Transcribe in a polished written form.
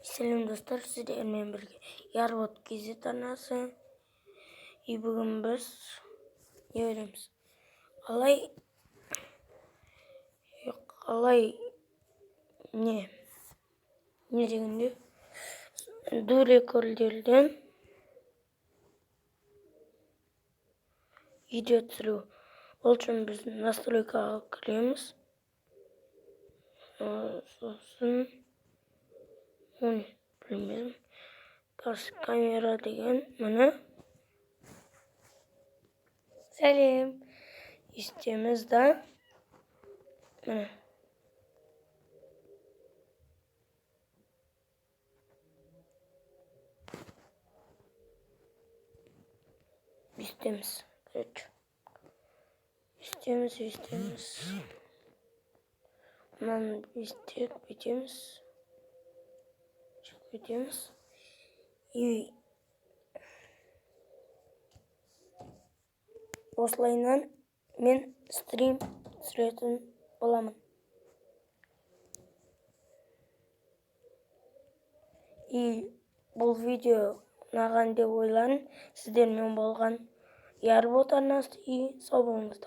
Сәлем, достар! Сіздермен бірге Ярбот KZ арнасы. И бүгін біз не көреміз? Қалай не дегенде, DuRecorder-ден видео түсіру. Ол үшін біз настройкаға кіреміз, сосын оны білмедім, камера деген, міне. Сәлем, естеміз да, міне, естеміз, короче, естеміз, естеміз, мынаны бүйтіп, бүйтеміз, бүйтеміз и осылайынан мен стрим түсіретін боламын. И бұл видео ұнаған деп ойлаймын. Сіздермен болған Ярбот арнасы, и сау болыңыздар.